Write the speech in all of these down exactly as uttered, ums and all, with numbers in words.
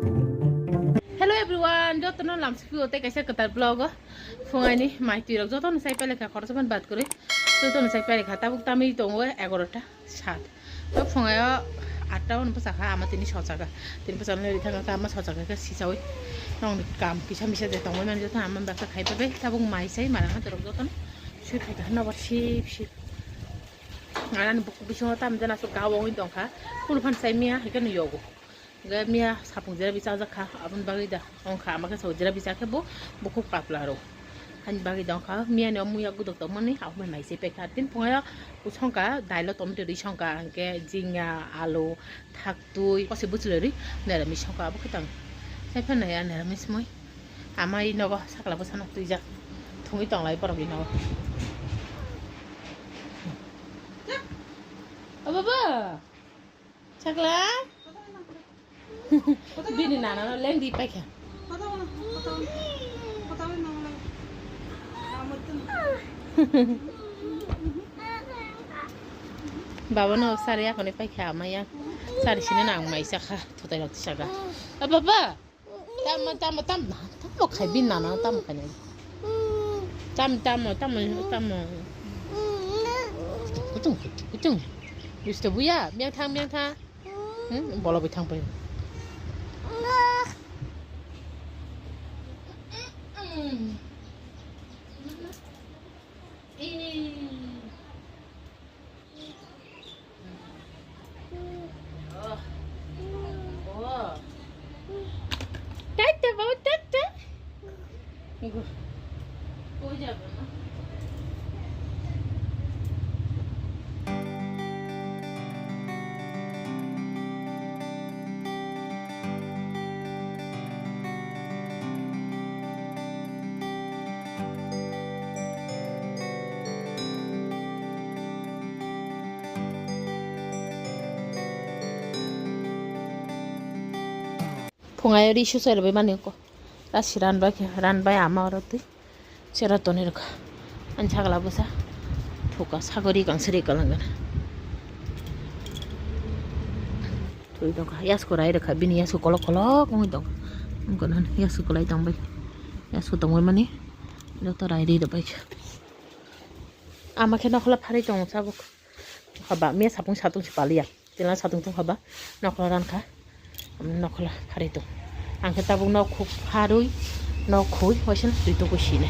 Hello everyone, jotono lamsukpio tei kaisa kwtal vlog o. Phungaini mai twi rok jotono sai pelekha, khoroksa phano bad kwrwi. Jotono sai pelekha, tabuk tamwi tongo egaroh ta sat. Tok phungaio atta hwn bwsakha, ama tini sochaka. Tini bwsakno ri thangkha, ama sochaka khe sichaui. Nokni kam kisa misa je tongwi mani jotono ama baksa khai pabai. Tabuk mai sai mara ha torok jotono. Sui phaikha nobar sip sip. Arani bukhuk bisingo tamjana aswk gawangwi tongkha. Kunu phan sai miya hai kheno yogo. Hingke miya sapung jera bichajak kha, aboni bagwi da wngkha, ama khe sabo jera bichak khe bo bukhuk papla rw. Hani bagwi da wngkha, miya ni o muya gudok tongmani, aboni mai se pekha. Tin phungaio usongkha dailo tomato ri songkha, hingke jinga, alu, thaktwi, kose bwchwlwi ri, neramis songkha, abo khe tang. Sai phano ya neramis mui. Ama i nogo sakla bwsano twijak, thungwi tonglai borok i nogo. O baba! Chakla? Bini nana no lengdi paikha. Baba no sari akoni paikha, ama ya sari sini nang mai sakha, thutai rok tisaka. A baba, tamo, tamo, tamo, tamo khai bini nana, tamo khai nai. Tam, tamo, tamo, tamo. Kutung, kutung. Yusto buya, biang thang, biang thang. Hmm, bolo bai thang pai. Tata, baba, tata. Phungai ri su chai rwbai mani ko. Lasi ran bai khe, ran bai ama oro twi. Sera toni rwkha. Ani sagla bwsa. Thuka sagori kang sri kalang gana. Twi tongkha. Yasko rai rwkha. Bini yasko kolok kolok wngwi tongkha. Wngkha nani yasko kolai tongbai. Yasko tongbai mani. Joto rai ri rwbai kha. Ama khe nokhla pharwi tongo tabuk. Haba miya sapung satung se paliya. Tila satung tong haba. Nokhla rankha. Nokhla pharwi tong. Ang khe tabuk nok khuk pharwi nok khui waisa twi tugui sini.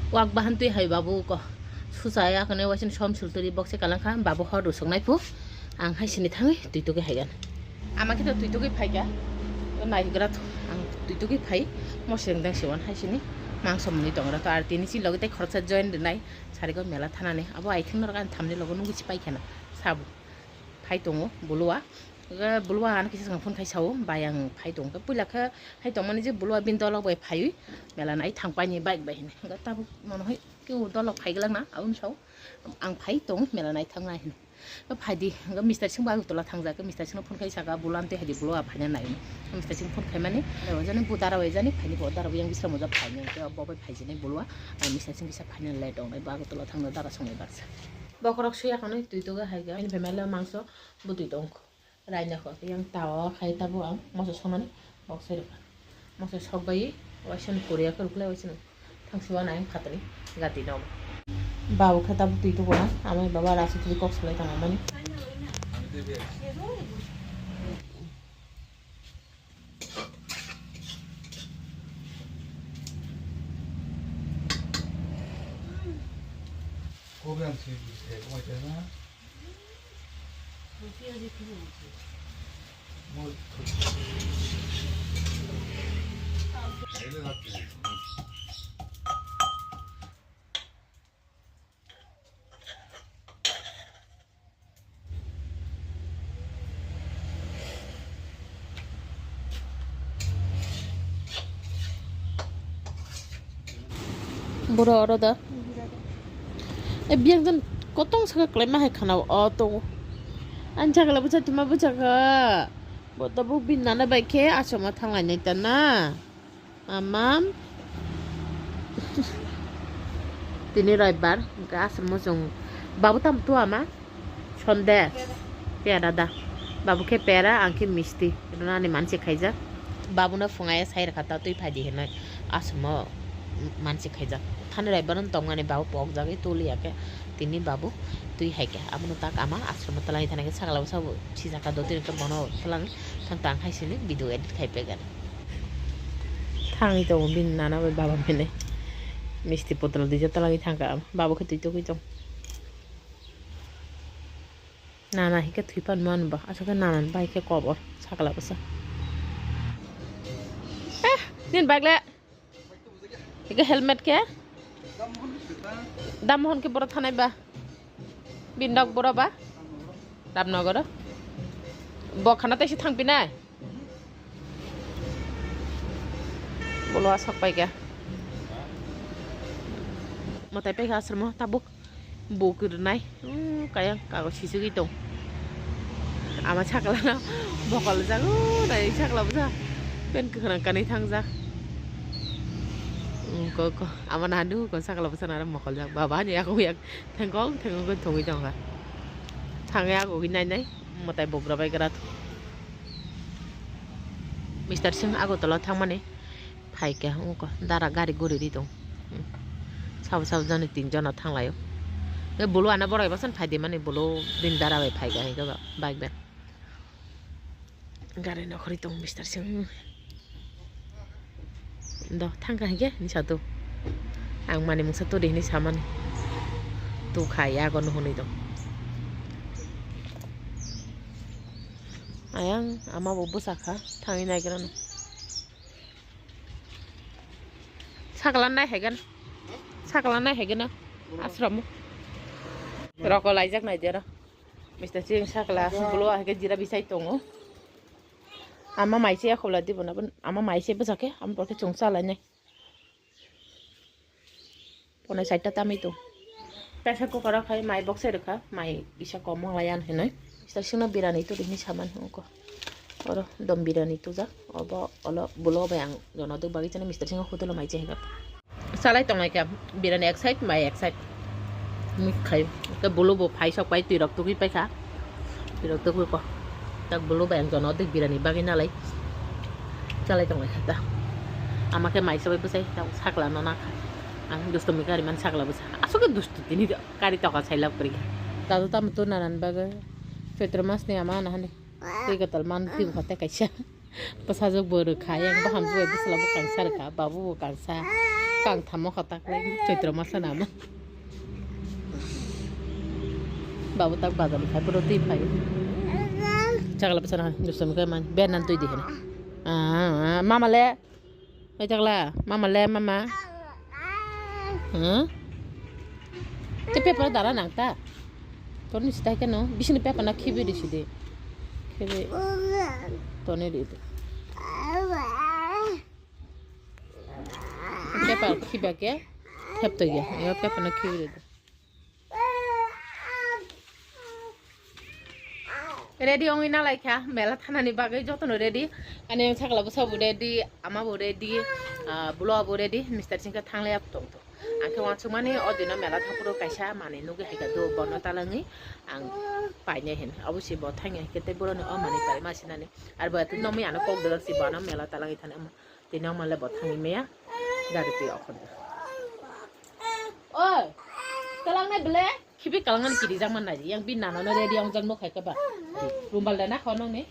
Wak bahan twi hai babu ko. Susa ya kane wasin som sulturi bokse kalang kha, babu hor rusuk nai phu. Ang hai sini thangwi twi tugui hai gan. Ama khe to twi tugui phai kha. Nai gra thu. Ang twi tugui phai. Mosreng dang siwan hai sini. Mangso muni tong ra to ar tini si logi tai khoroksa join rinai. Sarigo mela thanani. Abo ai thing norok ani thamni logo nungui si pai khana. Sabu. Phai tongo buluwa. Ga buluwa ano kisa phone khai sao. Bai ang phai tong. Puila khe hai tongmani je buluwa bin dolok bai phaiwi. Mela nai thang paini bike bai hini. Ga tabuk mono hai. Keu dolok phaiglak na, aboni sao ang phai tong mela naithoknai hwnwi. Phai di, hwnkhe Mister Singh bo Agartala thangjak khe, Mister Singh no phone khai saka, "Bolo amtwi hai di, bolo a phaina nai hwnwi." Mister Singh phone khaimani, o jani bo dara bai jani, phaini bo dara bai yang bisra moja phaini, hwnkhe bo bai phaijinai bolo a, ang Mister Singh kisa phaina late wngnai, bo Agartala thangna dara songnai baksa. Bokhorok suya khanwi twi tugwi hai khe, bini family o mangso bwtwi tongkho. Raina kho yang tawa khai tabuk ang moso sonani bok sai rwkha. Moso sok bai waisa ni korea kwrwk lai waisa ni thangsi wana yang phatani gati no. Babu khe tabuk twi tubu na amai baba rasa twi kok salai tang mani. Kobe ang si se koi tena. Boro oro da. E biyang jan kotong saka klai ma hai khana o tongo. Ani chakla bwsa tuma bwsa kha. Bo tabuk bini nana bai khe aswkma thang lainai ta na. Amam. Tini roibar, hwnkhe aswkma chwng babu tamo tua ma? Sonde. Pera da. Babu khe pera, ang khe misti. Rwnani mansi khaijak. Babuno phungai sai rwkha ta twi phaidi hinwi aswkma mansi khaijak. Thani roibar wng tongmani babu pokjagwi tuli ya khe. Tini babu twi hai khe. Abono tak ama aswkma twlangwi thani khe sakla bwsa bo sijak kha do tini khe bono twlang thang tang hai sini video edit khai pegani. Thangwi tongo bini nana bai baba mene. Misti potolo dija talagwi thangkha. Babo khe twi tugwi tong. Nana hikhe thwi pan mano ba. Aswkhe nana ni bai khe kobor sakla bwsa. Eh, din bike le. Hikhe helmet khe. Dam hon khe boro thanai ba. Bini nok boro ba. Ramnogoro. Bo khana taisi thangpinai. Bolo asok paikha. Mwtai paikha aswrwngmo tabuk. Bo kwrwnai. Hmm, kayang kago sisugwi tong. Ama sakla no mokol jak. Oh, nai sakla bwsa. Pen kwkhwrang kanwi thangjak. Hmm, ko, ko. Ama nanu ko sakla bwsa nara mokol jak. Baba ni yakung yak. Thengkong, thengkong khe thongwi tongkha. Thangwi agogwi nainai, mwtai bogra bai gra. Mister Singh Agartala thangmani phaikha, wngkha dara gari guri ri tong. Sabo sabo jani tin jona thanglaio. Tei bulu ana borok ebasan phaidi mani bulu bini dara bai phaikha hwnkhe ba bike bai. Gari nokhorwi tong Mister Singh. Do thangkha hwnkhe hinsa to. Ang mani mungsa todi hinwi samani. To kha yago no hwnwi do. Ayang ama bo bwsa kha thangwi naigra no. Sakla nai haigan. Sakla nai haigan na. Asromo. Roko laijak nai dera. Mister Singh sakla bulu ahike jira bisai tongo. Ama maise ya khobla di bona, ama maise bwsa khe, ama pore chwng cha lainai. Ponai saita tamwi tong. Pressure cooker o khai mai bok sai rwkha, mai isa kom wng lai ya hinwi. Mister Singh no birani turi hinwi saman wngkha. Oro dom birani tujak, obo olo bulu bai ang jono duk bagwi chana Mister Singh o hotel o mai chai hwnkha. Salai tonglai kha, birani ek side, mai ek side. Mix khai. Ke bulu bo phai sok pai, twi rok tugui pai kha. Twi rok tugui ko. Tak bulu bai ang jono dik birani bagwi nalai. Salai tonglai kha ta. Ama khe mai sabai bwsai, tak sakla no na kha. Ang dustu mi kari man sakla bwsa. Asuk dustu tini do. Kari toka sai lab kari kha. Tado tam tu nanan bagwi. Choitro mas ni ama na hani. Twi gatal man twi bwkha te kaisa. Bwsajwk bo rwkha, yang baham jugai bwsla bo kangsa rwkha, babu bo kangsa, kangthamo kha taklai Choitro masa nama. Babu tak bazar ni khai, bwrwi twi phai. Chakla bwsana, dusam khai man, benan twi di hena. Ah, ah, mama le, hai chakla, mama le, mama. Hmm? Te paper dara nang ta. Toni sita keno, bisini paper na khibi di sidi. Khibi. Toni di. Paper khiba ke, thep to ge. Yo paper na khibi di. Ready ongwi nalaikha, mela thanani bagwi jotono ready. Ani ang sakla bwsa bo ready, ama bo ready, ah, bwlwa bo ready, Mister Singh khe thanglaiya tong tong. Ang khe uansukmani o dino mela thangphuru kaisa manwi nugwi haikha do bono talangwi ang painai hin. Obo si bo thangya hinkhe tei boroni o manwi paima sinani. Ar bo atwi nokmwi ano kok dajak si bo ano mela talangwi thani omo. Tini ang male bo thangwi maya gari twi okhordi. Oi, talangnai bwle? Khibi kalangani kiri jang man nai, yang bi nana no ready ang jang no khai ka ba. Rumal da na kho nong ni?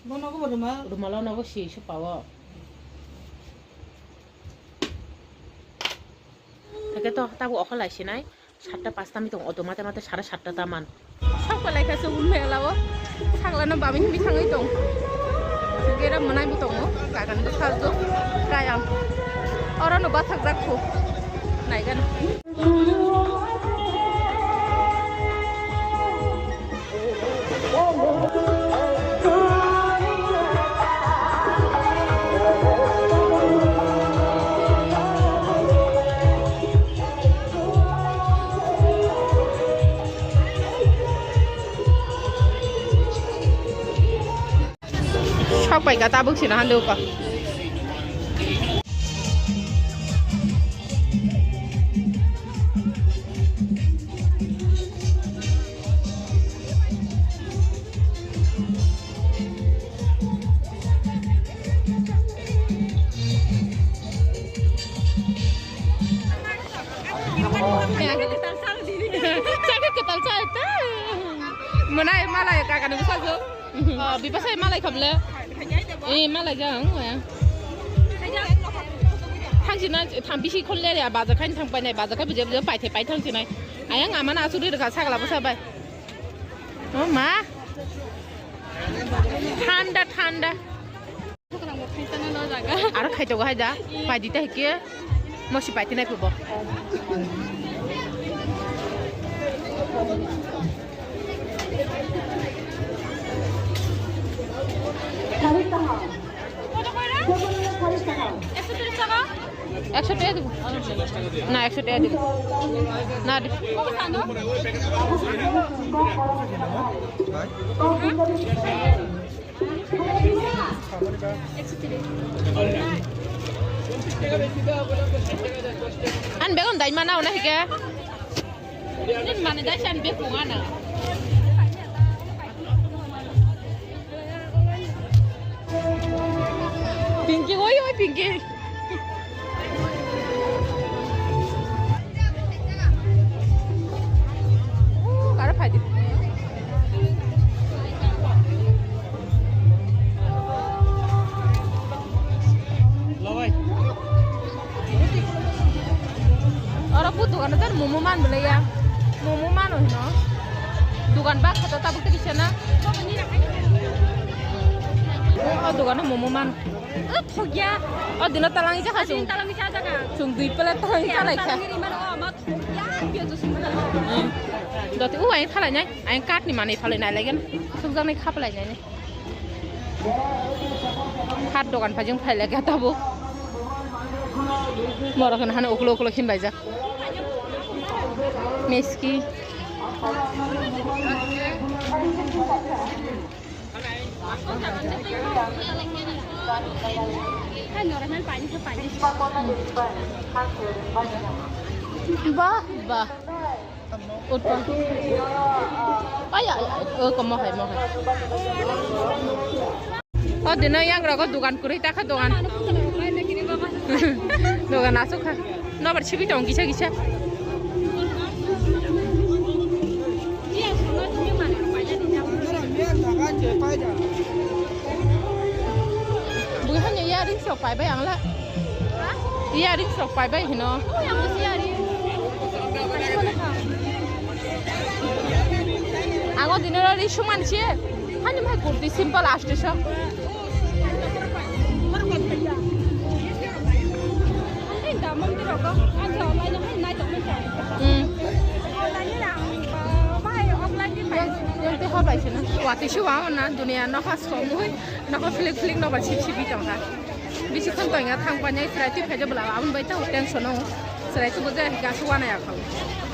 Bono ko rumal. Rumal no go si su pawo. Theke to tabu okho lai sinai. Satta pasta mi tong auto mate mate sare satta ta man. Sok palai kha se un mela o. Sakla no bami mi thangwi tong. Gera manai bo tongo. Kakan bo sajdo. Kayang. Oro no bathak jak khu. Naigan. Sok pai ka tabuk sino hande uko. Saka ketal sa itu. Mana malai kaka nunggu sajo. Oh, bipasa malai kable. Eh, malai jang, ya. Thang sina, thang bisi khol le ya, baja khain thang pai nai, baja khai bujia bujia pai the pai thang sinai. Ayang amana asuri rega sagla basa bai. Oh, ma. Thanda, thanda. Aro khaito hai da, pai dita hike, mosi pai tinai pubo. একশো টাকা দিব। না, একশো টাকা দিব। না, দিব। An begon dai mana ona hike? Nin mane dai san be kung ana. Pinky, oi, oi, Pinky. Aro phai di. Oro bu dogano tar momo man bole ya. Momo mano hino. Dogan bak khato tabuk tei kisa na. O dogano momo man. O thogya. O dino talangi jakha chung. Talangi jakha. Chung dui plate talangi chalai kha. Talangi rimano o ama thogya piyaj sumana. Doti u ai thalai nai. Ai kat ni manwi phalwi nai laigen. Sukjaknai khaplai nai. Hat dogan phajing phailai kha tabuk. Borok hwnwi hano uklo uklo khinbaijak. Miski. Bah, bah. Utpal. Aya, aya, o, ko mohai, mohai. O dino yang rogo dogan kuri ta kha dogan. Dogan asuk kha. Nobar sibi tong kisa kisa. Bui hanya ya ring sok pai bai ang la. Earrings rok pai bai hino. Ang o dino ri suman se. Hani mai kurti simple aste so. Hmm. Yang, yang teh hor bai sini. Wati shuwa na dunia nokha somoi nokha filik filik nobar sip sipi tongkha. Bisi khon tongya thang panya chwrai twi phaija bwla aboni bai tang tension o chwrai twi bujai hika suwa nai akhol.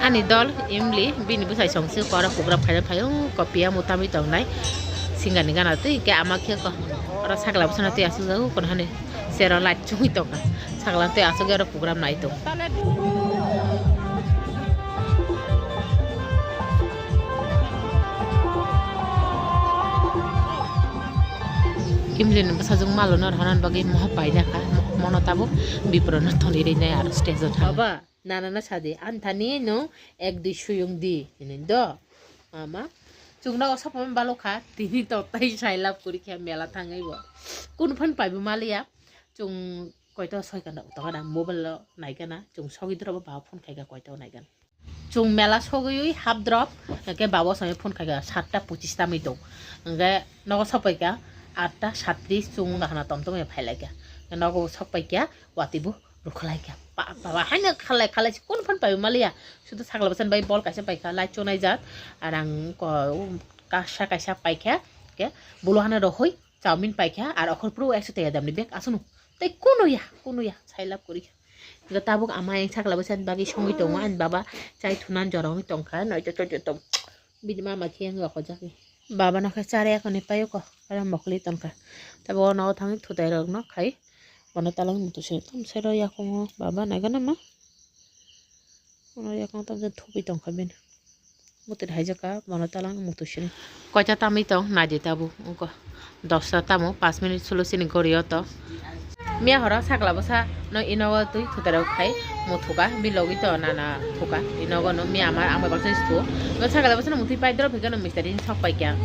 Ani dol Imli bini bwsai song se kora program khaina phaio kopiya mutami tongnai singani gana twi ke ama khe ko oro sakla bwsano twi asuk jago kono hani sero light chungwi tongkha sakla twi asuk oro program nai tong. Imlini bwsajwk malo no rwna bagwi moha paina kha, mono tabuk biphuru no thoni rinai aro stage o thang. Baba, nana no sadi, anthani no ek dui suyung di, hinwi do. Ama, chwng nogo sopamani balo kha, tini to tai sai lab kwrwi khe mela thangwi bo. Kun phan paibo maliya, chwng koito soi kana tongo da mobile o nai kana, chwng sogwi doro bo baba phone khai kha koito nai kana. Chwng mela sogwi hap drop, hwnkhe baba samwi phone khai kha, satta pochis tamwi tong. Hwnkhe nogo sopai kha, atta satris chwng wngkha hwnna tom tom phai lai kha. Nogo sok pai kha, watwi bo rwkhlai kha. Ba, baba haino khalai khalai se kun phan pai maliya. Sudo sakla bwsani bai bol kaisa pai kha, light chonai jak. Ar ang ko, kaisa kaisa pai kha, hwnkhe bolo hano rohoi chowmin pai kha, ar okhor puro ekso tei adam ni bag aswk no. Tei kunu ya, kunu ya, sai lab kwrwi kha. Hwnkhe tabuk ama yang sakla bwsani bagwi songwi tongo, ani baba chai thunan jora wngwi tongkha, noito to joto bini mama khe yang rokojak. Baba no khe chari yakoni paiyoko, aro mokoli tongkha. Tei bo nogo thangwi thutai rok no khai. Bono talang mutu se tom sero yakungo baba naigana ma. Bono yakungo tom se thupi tongkha bini. Mutu hai jaka bono talang mutu sini. Koita tamwi tong naidi tabu wngko. Dosta tamo pas minute sulo sini gori o to. Miya horo sakla bwsa no inogo twi thutai rok khai muthuka, bi logi to nana thuka. Inogo no miya ama ang bai baksa istu. No sakla bwsa no mutwi pai drop hika no mistari sok pai kya.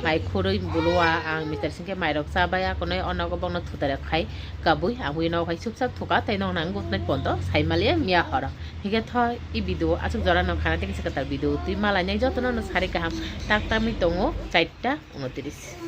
Mai khurui bulua ang mistari singke mai rok cha bai akonoi onogo bokno thutai rok khai kabui ang inogo khai chupchap thuka tei no nang gutnai pondo sai maliya miya horo. Hingke tho i video aswk jora no khana tei kisa kwtal video twi malai nai jotono no sari kaham tak tamwi tongo chaita unotris.